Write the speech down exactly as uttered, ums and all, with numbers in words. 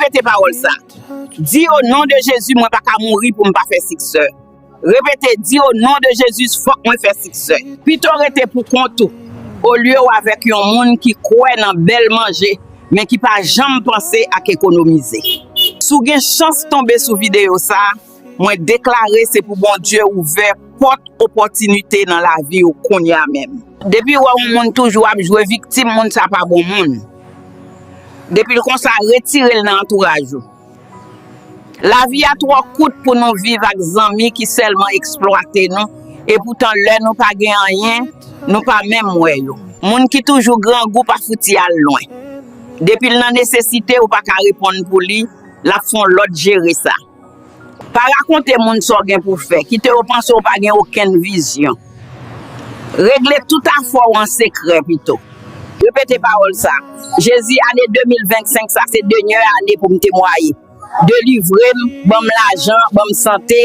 Repete pawòl sa. Di, "O non de Jezi, mwen pa ka mouri pou m pa fè siksè." Repete, di, "O non de Jezi, fòk mwen fè siksè." Pito rete pou kont ou, olye w avèk yon moun ki kwè nan bèl manje, men ki pa janm panse ak ekonomize. Si w gen chans tonbe sou videyo sa, mwen deklare se pou Bondye ouvè pòt opòtinite nan lavi w kounye a menm. Depi w wè yon moun toujou ap jwe viktim, moun sa pa bon moun. Depi l konsa, retire l nan antouraj ou. Lavi a twò kout pou nou viv ak zanmi ki sèlman eksplwate nou, epoutan lè nou pa gen anyen, nou pa menm wè yo. Moun ki toujou grangou pa fouti al lwen. Depi l nan nesesite, ou pa ka reponn pou li, l ap fè yon lòt jere sa. Pa rakonte moun sa w gen pou fè. Kite yo panse w pa gen okenn vizyon. Regle tout afè w an sekrè pito. Repete pawòl sa. Jezi, ane de mil vennsenk sa, se denyè ane pou m temwaye. Delivre m, ban m lajan, ban m sante.